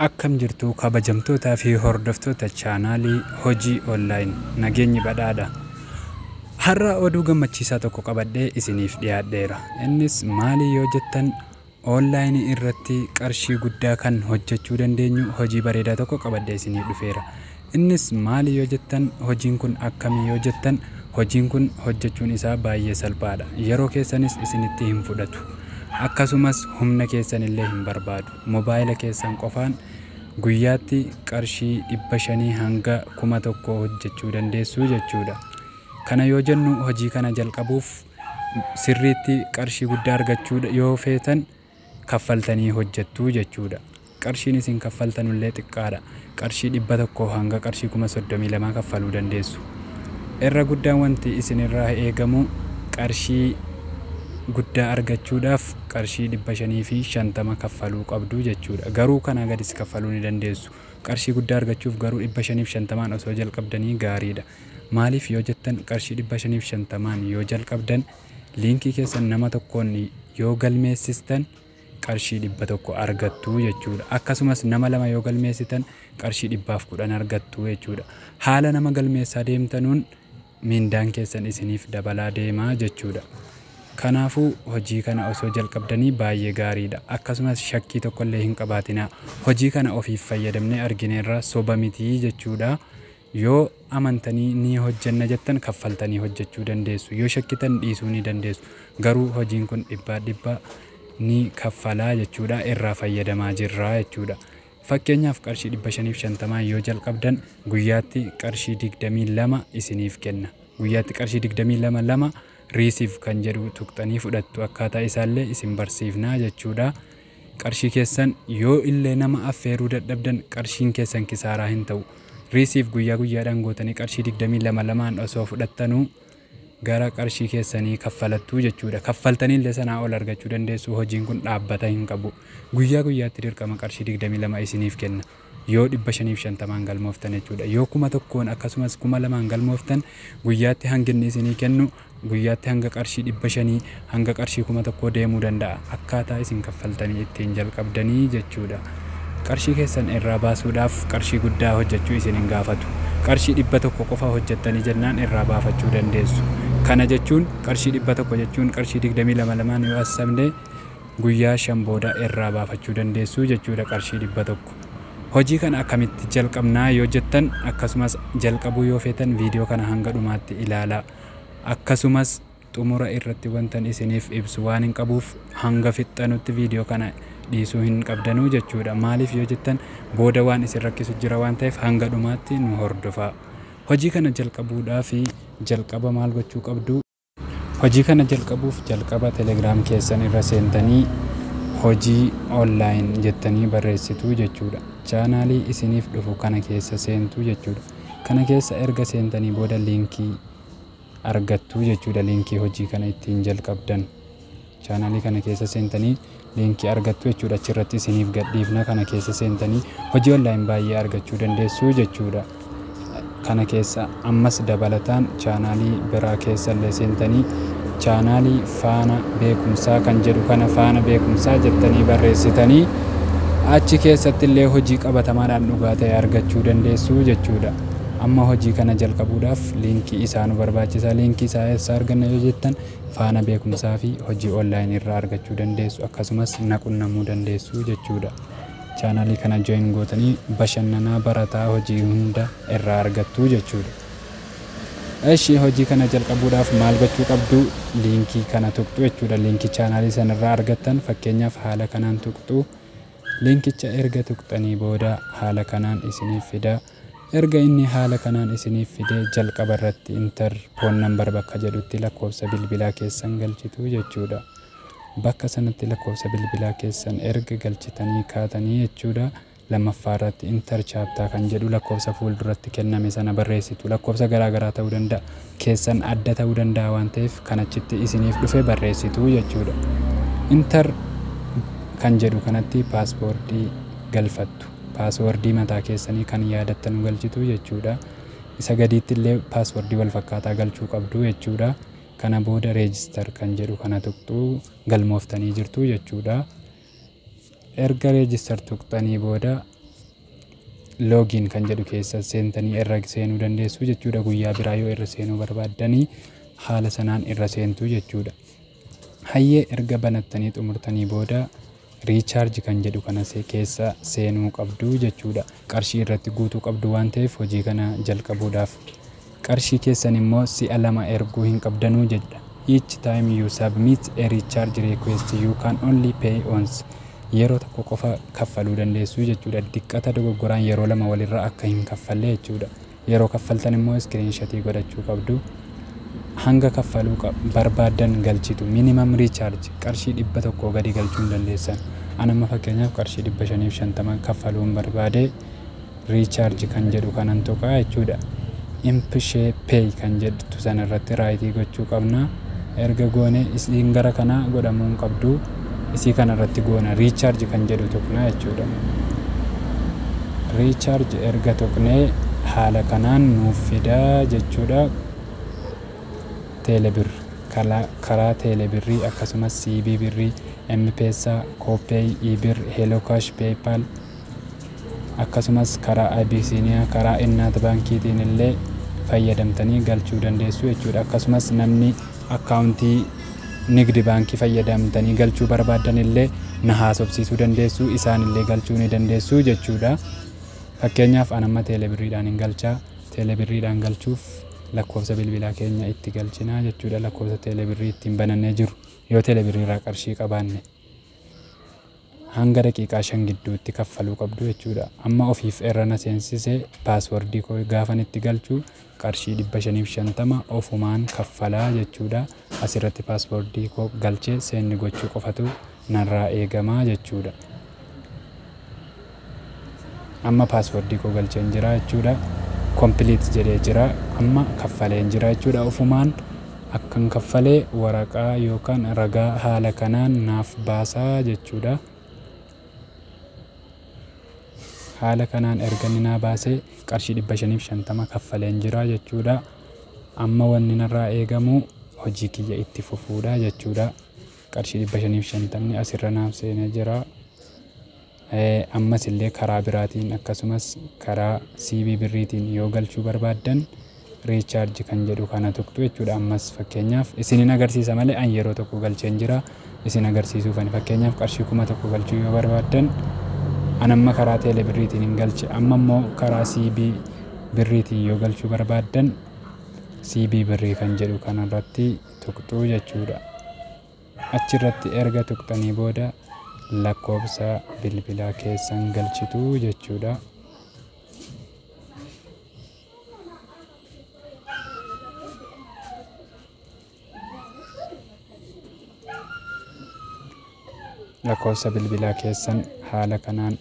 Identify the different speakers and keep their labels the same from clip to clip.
Speaker 1: Akkam jirtu, kabajamtootaa fi hordoftoota chaanaalii Hojii Online? Nageenyi badhaadha. Har'a oduu gammachiisaa tokko qabadhee isiniif dhiyaadheera. Innis maali yoo jettan, onlaayinii irratti qarshii guddaa kan hojjechuu dandeenyu hojii bareedaa tokko qabadhee isiniif dhufeera. Innis maali yoo jettan, hojiin kun akkamii yoo jettan, hojiin kun hojjechuun isaa baay'ee salphaadha. Yeroo keessanis isinitti hin fudhatu. Akkasumas humna keessan illee hin barbaadu. Mobaayila keessan qofaan guyyaatti qarshii 500 hanga 1000 hojjechuu dandeessu jechuudha. Kana yoo jennu, hojii kana jalqabuuf sirriitti qarshii guddaa argachuu yoo feetan kaffaltanii hojjettu jechuudha. Qarshiin isin kaffaltanullee xiqqaadha. Qarshii 100 hanga qarshii 32,000 kaffaluu dandeessu. Irra guddaan wanti isinirraa eegamu, qarshii guddaa argachuudhaaf qarshii 550 kaffaluu qabdu jechuudha. Garuu kanaa gadis kaffaluu ni dandeessu. Qarshii guddaa argachuuf garuu 550n osoo jalqabdanii gaariidha. Maaliif yoo jettan, qarshii 550n yoo jalqabdan, liinkii keessan nama tokkoon yoo galmeessistan qarshii 100 argattu jechuudha. Akkasumas nama lama yoo galmeessitan qarshii 110 argattu jechuudha. Haala nama galmeessaa deemtanuun miindaan keessan isiniif dabalaa deemaa jechuudha. Kanaafuu hojii kana osoo jalqabdanii baay'ee gaariidha. Akkasumas shakkii tokkollee hin qabaatinaa. Hojii kana ofiif fayyadamnee argineerra, soba mitii jechuudha. Yoo amantanii ni hojjenna jettan kaffaltanii hojjechuu dandeessu. Yoo shakkitan dhiisuu ni dandeessu. Garuu hojiin kun dhibbaa dhibba ni kaffalaa jechuudha. Irraa fayyadamaa jirra jechuudha. Fakkeenyaaf, qarshii 550 yoo jalqabdan guyyaatti qarshii 22 isiniif kenna. Guyyaatti qarshii 22 lama receive kan jedhu tuqxanii fudhattu. Akkaataa isaallee isin barsiifnaa jechuudha. Qarshii keessan yoo illee nama affeeruu dadhabdan qarshiin keessan kisaaraa hin ta'u. Receive guyyaa guyyaadhaan gootanii qarshii 22 lamaan osoo fudhattanuu gara qarshii keessanii kaffalattuu jechuudha. Kaffaltanii illee sanaa ol argachuu dandeessu. Hojiin kun dhaabbata hin qabu. Guyyaa guyyaatti dirqama qarshii 22 isiniif kenna. Yoo 550n galmooftan jechuudha. Yoo 1000n akkasumas 2000n galmooftan, guyyaatti hanginni isinii kennu guyyaatti hanga qarshii 500 hanga qarshii 1000 deemuu danda'a. Akkaataa isin kaffaltanii ittiin jalqabdanii jechuudha. Qarshii keessan irraa baasuudhaaf qarshii guddaa hojjechuu isin hin gaafatu. Qarshii 100 qofa hojjettanii jennaan irraa baafachuu dandeessu. Kana jechuun, qarshii 100 jechuun qarshii 22 lamaan yoo assabne, guyyaa 5 booda irraa baafachuu dandeessu jechuudha qarshii 100. Hojii kana akkamitti jalqabnaa yoo jettan, akkasumas jalqabuu yoo feetan, viidiyoo kana hanga dhumaatti ilaalaa. Akkasumas xumura irratti wantan isiniif ibsu waan hin qabuuf hanga fixxanutti viidiyoo kana dhiisuu hin qabdanuu jechuudha. Maaliif yoo jettan, booda waan isin rakkisu jira waan ta'eef hanga dhumaatti nu hordofaa. Hojii kana jalqabuudhaaf jalqaba maal gochuu qabdu? Hojii kana jalqabuuf jalqaba Telegram keessan irra seentanii "hojii online" jettanii barreessitu jechuudha. Chaanaalii isiniif dhufu kana keessa seentu jechuudha. Kana keessa erga seentanii booda liinkii argattu jechuudha. Liinkii hojii kana ittiin jalqabdan. Chaanaalii kana keessa seentanii liinkii argattu jechuudha. Achirratti isiniif gadhiifna. Kana keessa seentanii hojii online baay'ee argachuu dandeessu jechuudha. Kana keessa ammas dabalataan chaanaalii biraa keessa illee seentanii chaanaalii Faana Beekumsaa kan jedhu kana "Faana Beekumsaa" jettanii barreessitanii achi keessatti illee hojii qabatamaadhaan dhugaa ta'e argachuu dandeessu jechuudha. Amma hojii kana jalqabuudhaaf liinkii isaa nu barbaachisa. Liinkii isaa eessaa arganna yoo jettan, Faana Beekumsaa fi Hojii Online irraa argachuu dandeessu. Akkasumas na qunnamuu dandeessu jechuudha. Chaanaalii kana join gootanii bashannanaa, barataa, hojii hunda irraa argattu jechuudha. Eshi, hojii kana jalqabuudhaaf maal gochuu qabdu? Liinkii kana tuqxu jechuudha. Liinkii chaanaalii sanarraa argattan fakkeenyaaf haala kanaan tuqxu. Liinkicha erga tuqxanii booda haala kanaan isiniif fida. Erga inni haala kanaan isiniif fide, jalqaba irratti "enter phone number" bakka jedhutti lakkoofsa bilbilaa keessan galchitu jechuudha. Bakka sanatti lakkoofsa bilbilaa keessan erga galchitanii kaatanii jechuudha. Lammaffaa irratti "enter captcha" kan jedhu lakkoofsa fuulduratti kenname sana barreessitu. Lakkoofsa garaa garaa ta'uu danda'a. Keessan adda ta'uu danda'a waan ta'eef kan achitti isiniif dhufe barreessitu jechuudha. "Enter" kan jedhu kanatti paaswoordii galfattu. Paaswoordii mataa keessanii kan yaadattan galchitu jechuudha. Isa gadiitti illee paaswoordii wal fakkaataa galchuu qabdu jechuudha. Kana booda "register" kan jedhu kana tuqxuu, galmooftanii jirtu jechuudha. Erga "register" tuqxanii booda Login kan jedhu keessa seentanii irra seenuu dandeessu jechuudha. Guyyaa biraa yoo irra seenuu barbaaddanii haala sanaan irra seentu jechuudha. Hayyee, erga banattanii xumurtanii booda recharge kan jedhu kana keessa seenuu qabdu jechuudha. Qarshii irratti guutuu qabdu waan ta'eef hojii kana jalqabuudhaaf. Qarshii keessan immoo si'a lama erguu hin qabdanuu jedha. Each time you submit a recharge request, you can only pay once. Yeroo tokko qofa kaffaluu dandeessu jechuudha. Diqqata dogoggoraan yeroo lama walirra akka hin kaffalle jechuudha. Yeroo kaffaltan immoo screenshotii godhachuu qabdu. Hanga kaffaluu barbaaddan galchitu. Minimum recharge qarshii 100 gadi galchuu hin dandeessan. An amma fakkeenyaaf qarshii 550 kaffaluun barbaade, recharge kan jedhu kanan tuqaa jechuudha. M-Pesa Pay kan jedhtu sanarratti rightii gochuu qabna. Erga goone isiin gara kanaa godhamuu hin qabdu. Isii kanarratti goona, recharge kan jedhu tuqna jechuudha. Recharge erga tuqnee haala kanaan nuuf fidaa jechuudha. Telebirr, karaa teelebirrii akkasumas CBE Birrii, M-Pesa, KooPay, eBirr, HelloCash, PayPal, akkasumas karaa Abisiiniyaa, karaa Innaat Baankiitiin illee fayyadamtanii galchuu dandeessu jechuudha. Akkasumas namni akkaawuntii Nigdi Baankii fayyadamtanii galchuu barbaaddan illee na haasofsiisuu dandeessu, isaan illee galchuu ni dandeessu jechuudha. Fakkeenyaaf an amma teelebirriidhaan hin galchaa. Teelebirriidhaan galchuuf lakkoofsa bilbilaa keenya itti galchinaa jechuudha. Lakkoofsa teelebirrii ittiin banannee jiru yoo teelebirriirraa qarshii qabaanne. Hanga daqiiqaa 5 gidduutti kaffaluu qabdu jechuudha. Amma ofiif irra na seensisee, passwordii koo gaafan itti galchu qarshii 550 ofumaan kaffalaa jechuudha. Asirratti passwordii koo galchee send gochuu qofatu narraa eegamaa jechuudha. Amma passwordii koo galcheen jira jechuudha. Complete jedhee jira. Amma kaffaleen jira jechuudha. Ofumaan akkan kaffalee waraqaa yookaan ragaa haala kanaan naaf baasaa jechuudha. Haala kanaan erga inni naa baasee qarshii 550 kaffaleen jira jechuudha. Amma wanni narraa eegamu hojii kiyya itti fufuudha jechuudha. Qarshii 550ni asirra naaf seenee jira. Ammas illee karaa biraatiin, akkasumas karaa CBE Birriitiin yoo galchuu barbaaddan recharge kan jedhu kana tuqxu jechuudha. Ammas fakkeenyaaf isinin agarsiisa malee an yeroo tokko galcheen jira, isin agarsiisuufani. Fakkeenyaaf qarshii 1000 galchuu yoo barbaaddan, an amma karaa teele birriitiin hin galche. Amma immoo karaa CBE Birriitiin yoo galchuu barbaaddan CBE Birrii kan jedhu kanarratti tuqxu jechuudha. Achirratti erga tuqxanii booda lakkoofsa bilbilaa keessan galchitu jechuudha. Lakkoofsa bilbilaa keessan haala kanaan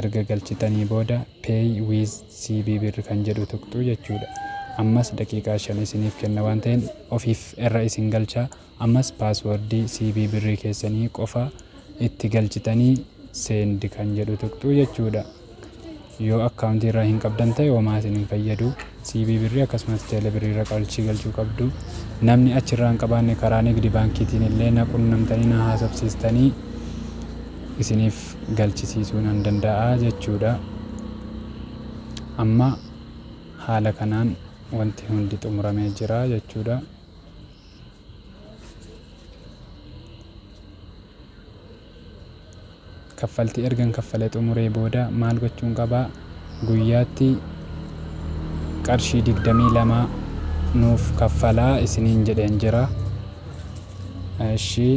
Speaker 1: erga galchitanii booda "Pay with CBE Birr" kan jedhu tuqxu jechuudha. Ammas daqiiqaa 5 isiniif kenna waan ta'een ofiif irra isin galcha. Ammas passwordii CBE Birrii keessanii qofa itti galchitanii send kan jedhu tuqxu jechuudha. Yoo akkaawuntii irraa hin qabdan ta'e homaa isin hin fayyadu. CBE Birrii akkasumas teele birrii irra qarshii galchuu qabdu. Namni achirraa hin qabaanne karaa Nigdi Baankiitiin illee na qunnamtanii na haasofsiistanii isiniif galchisiisuu nan danda'a jechuudha. Amma haala kanaan wanti hundi xumuramee jira jechuudha. Kaffaltii ergan kaffalee xumuree booda maal gochuun qabaa? Guyyaatti qarshii 22 nuuf kaffalaa isiniin jedheen jira. Ishii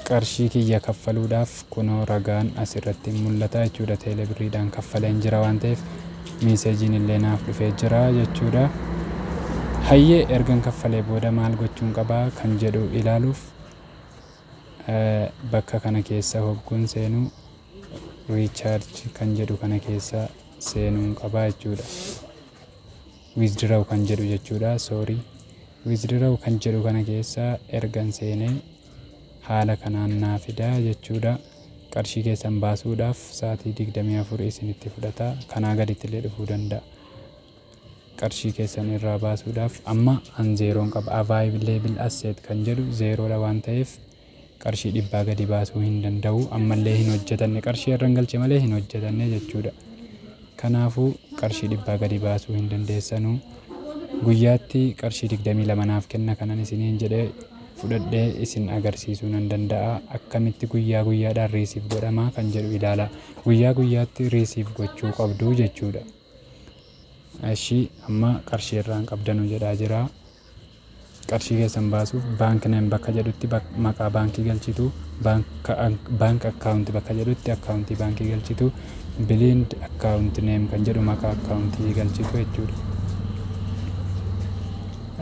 Speaker 1: qarshii kiyya kaffaluudhaaf kunoo ragaan asirratti mul'ata jechuudha. Teelebirriidhaan kaffaleen jira waan ta'eef messageiin illee naaf dhufee jira jechuudha. Hayyee, ergan kaffalee booda maal gochuun qabaa kan jedhu ilaaluuf bakka kana keessa hogguun seenuu recharge kan jedhu kana keessa seenuun qabaa jechuudha. Withdraw kan jedhu jechuudha. Sorry. Withdraw kan jedhu kana keessa ergan seenee haala kanaan naa fidaa jechuudha. Qarshii keessan baasuudhaaf sa'aatii 24 isinitti fudhata. Kanaa gaditti illee dhufuu danda'a. Qarshii keessan irraa baasuudhaaf amma an zeeroon qaba. Available asset kan jedhu zeeroodha waan ta'eef qarshii 100 gadi baasuu hin danda'u. Ammallee hin hojjetanne, qarshii irra galche malee hin hojjetanne jechuudha. Kanaafuu qarshii 100 gadi baasuu hin dandeessanuu. Guyyaatti qarshii 22 naaf kenna kanan isiniin jedhee fudhadhee isin agarsiisuu nan danda'a. Akkamitti guyyaa guyyaadhaan receive godhamaa kan jedhu ilaala. Guyyaa guyyaatti receive gochuu qabdu jechuudha. Ishii amma qarshii irraan qabdanu jedhaa jira. Qarshii keessan baasuuf bank name bakka jedhutti maqaa baankii galchitu, bank account bakka jedhutti akkaawuntii baankii galchitu, bind account name kan jedhu maqaa akkaawuntii galchitu jechuudha.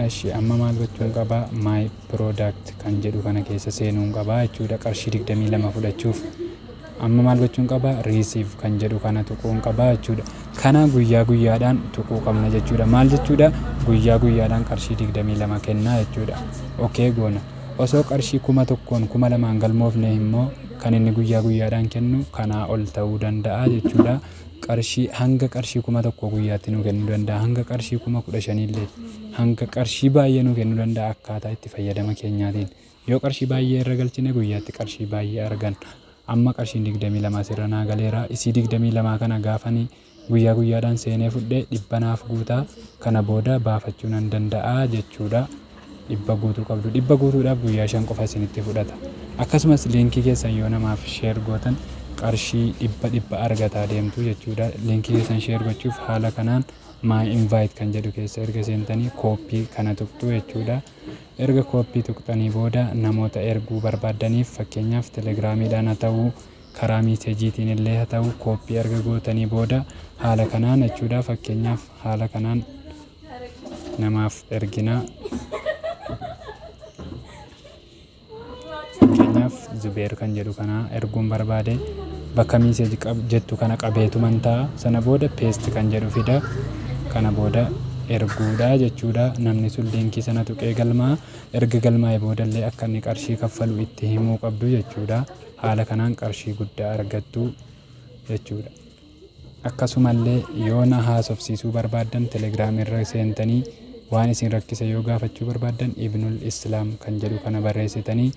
Speaker 1: Ishi amma maal gochuun qabaa? My product kan jedhu kana keessa seenuun qabaa jechuudha qarshii 22 fudhachuuf. Amma maal gochuun qabaa? Receive kan jedhu kana tuquun qabaa jechuudha. Kana guyyaa guyyaadhaan tuquu qabna jechuudha. Maal jechuudha? Guyyaa guyyaadhaan qarshii 22 kennaa jechuudha. Okay goona. Osoo qarshii 1000n 2000n galmoofne immoo kan inni guyyaa guyyaadhaan kennu kanaa ol ta'uu danda'a jechuudha. Qarshii hanga qarshii 1000 guyyaatti nuu kennuu danda'a. Hanga qarshii 15,000 illee, hanga qarshii baay'ee nuu kennuu danda'a akkaataa itti fayyadama keenyaatiin. Yoo qarshii baay'ee irra galchine guyyaatti qarshii baay'ee arganna. Amma qarshiin 22 asirra naa galeera. Isii 22 kana gaafanii guyyaa guyyaadhaan seenee fudhee 100 naaf guutaa, kana booda baafachuu nan danda'a jechuudha. 100 guutuu qabdu. 100 guutuudhaaf guyyaa 5 qofa isinitti fudhata. Akkasumas liinkii keessan yoo namaaf share gootan qarshii 100 100 argataa deemtu jechuudha. Liinkii keessan share gochuuf haala kanaan my invite kan jedhu keessa erga seentanii copy kana tuqxu jechuudha. Erga copy tuqxanii booda namoota erguu barbaaddaniif, fakkeenyaaf telegiraamiidhaan haa ta'uu, karaa miiseejiitiin illee haa ta'uu, copy erga gootanii booda haala kanaan jechuudha. Fakkeenyaaf haala kanaan namaaf erginaa. Fakkeenyaaf Zubeer kan jedhu kana erguun barbaade, bakka message jettu kana qabeetuman ta'a. Sana booda paste kan jedhu fida. Kana booda erguudha jechuudha. Namni sun liinkii sana tuqee galmaa. Erga galmaa'e boodallee akka inni qarshii kaffalu itti himuu qabdu jechuudha. Haala kanaan qarshii guddaa argattu jechuudha. Akkasumallee yoo na haasofsiisuu barbaaddan, telegiraam irra seentanii waan isin rakkise yoo gaafachuu barbaaddan, Ibnul Islaam kan jedhu kana barreessitanii,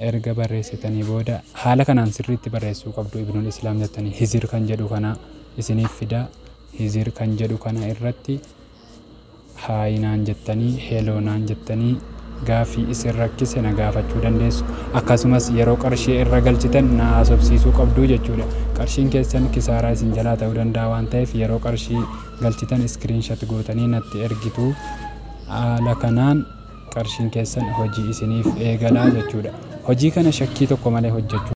Speaker 1: erga barreessitanii booda haala kanaan sirriitti barreessuu qabdu. Ibnul Islaam jettanii hizir kan jedhu kana isiniif fida. Hizir kan jedhu kana irratti hi naan jettanii, hello naan jettanii gaaffii isin rakkise na gaafachuu dandeessu. Akkasumas yeroo qarshii irra galchitan na haasofsiisuu qabdu jechuudha. Qarshiin keessan kisaaraa isin jalaa ta'uu danda'a waan ta'eef yeroo qarshii galchitan screenshot gootanii natti ergitu. Haala kanaan qarshiin keessan hojii isiniif eegalaa jechuudha. Hojii kana shakkii tokko malee hojjechuu